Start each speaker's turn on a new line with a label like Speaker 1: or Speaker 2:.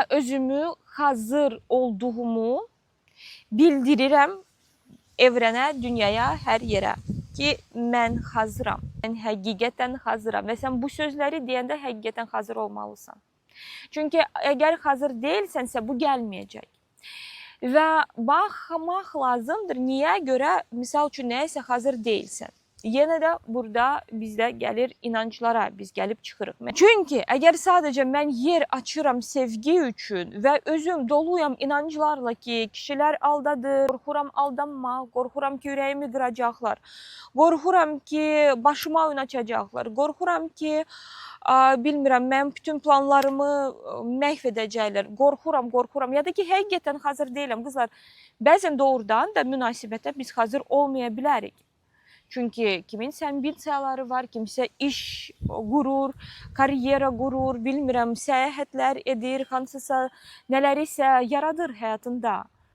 Speaker 1: Və özümü hazır olduğumu bildirirəm evrənə, dünyaya, hər yerə ki, mən hazıram. Mən həqiqətən hazıram və sən bu sözləri deyəndə həqiqətən hazır olmalısan. Çünki əgər hazır deyilsənsə, bu gəlməyəcək. Və baxmaq lazımdır niyə görə, misal üçün, nəyəsə hazır deyilsən. Yenə də burada bizdə gəlir inanclara, biz gəlib çıxırıq. Çünki əgər sadəcə mən yer açıram sevgi üçün və özüm doluyam inanclarla ki, kişilər aldadır, qorxuram aldanmaq, qorxuram ki, ürəyimi qıracaqlar, qorxuram ki, başıma oyun açacaqlar, qorxuram ki, bilmirəm, mənim bütün planlarımı məhv edəcəklər. Qorxuram, qorxuram. Ya da ki, həqiqətən hazır deyiləm. Qızlar, bəzən doğrudan da münasibətə biz hazır olmaya bilərik. Çünki kiminsə ambisiyaları var, kimsə iş qurur, karyera qurur, bilmirəm, səyahətlər edir, hansısa nələrisə yaradır həyatında.